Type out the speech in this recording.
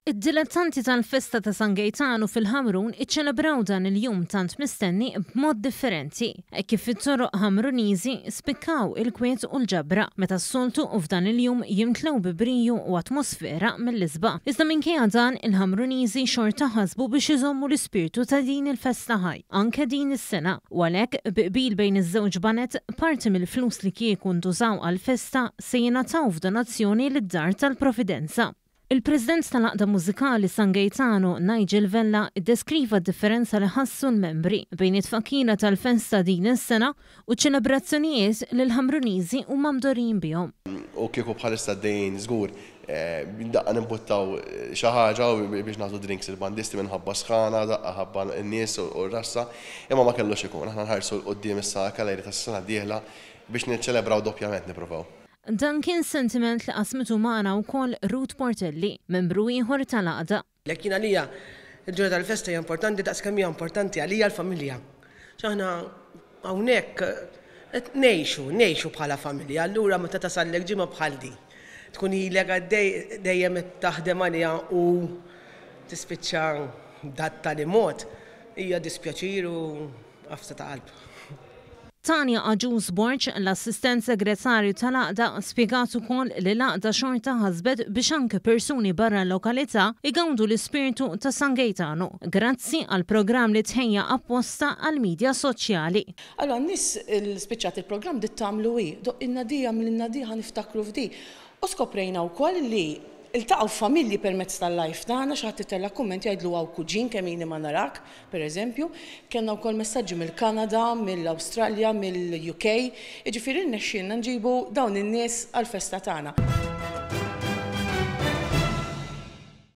Id-dilettanti tal-festa ta' San Gejtanu fil-Ħamrun iċċelebraw dan il-jum tant mistenni b'mod differenti, hekk kif fit-toroq Ħamruniżi spikkaw il-kwiet u l-ġabra, meta s-soltu u f'dan il-jum jimtlew bi briju u atmosfera mill-isbaħ. Iżda minkejja dan, il-Ħamruniżi xorta ħasbu biex iżommu l-ispirtu ta' din il-festa ħaj, anke din is-sena, u għalhekk, bi qbil bejn iż-żewġ baned, parti mill-flus li kieku ntużaw għall-festa se jingħataw f'donazzjoni lid-Dar tal-Providenza. Il-President tal-Għaqda Mużikali San Gejtanu, Nigel Vella, iddeskriva d-differenza li ħassu l-membri bejn it-tfakkira tal-festa din is-sena u ċ-ċelebrazzjonijiet li l-Ħamruniżi huma mdorrijin bihom. U kieku bħalissa għaddejjin żgur daqqa nimbuttaw xi ħaġa biex nagħtu drinks lill-bandisti minħabba s-sħana, daqqa ħabba n-nies u r-rassa, imma ma kellux ikun. Aħna nħarsu 'l quddiem issa għall-kalendarju tas-sena d-dieħla biex niċċelebraw doppjament nippruvaw. Dan kien sentiment li qasmitu magħna wkoll Ruth Portelli, membru ieħor tal-għaqda. Għalhekk jien għalija l-ġurnata tal-festa hija importanti daqs kemm hija importanti għalija l-familja. Għax aħna hawnhekk qed ngħixu, ngħixu bħala familja, allura meta tasallek ġimgħa bħal din, tkun ilek għaddej dejjem qed taħdem għaliha u tispiċċa b'dat-tali mod, hija dispjaċir u Għafsa ta' qalb. Tania Agius Borg, l-Assistent Segretarju tal-Għaqda, spjegat ukoll li l-Għaqda xorta ħasbet biex anke persuni barra l-lokalità jgawdu l-ispirtu ta' San Gejtanu, grazzi għal programm li tħejja apposta għall-midja soċjali. Allura n-nies spiċċat il-programm bdiet tagħmlu hi, doqqilna di, għamlilna di, ħa niftakru f'di. U skoprejna wkoll li ltaqgħu familji permezz tal-live tagħna, xi ħadd itella' kumment jgħidlu hawn kuġin kemm ili ma narak. Per eżempju, kellna wkoll messaġġi mill-Kanada, mill-Awstralja, mill-UK, jiġifieri rnexxielna nġibu dawn in-nies għall-festa tagħna.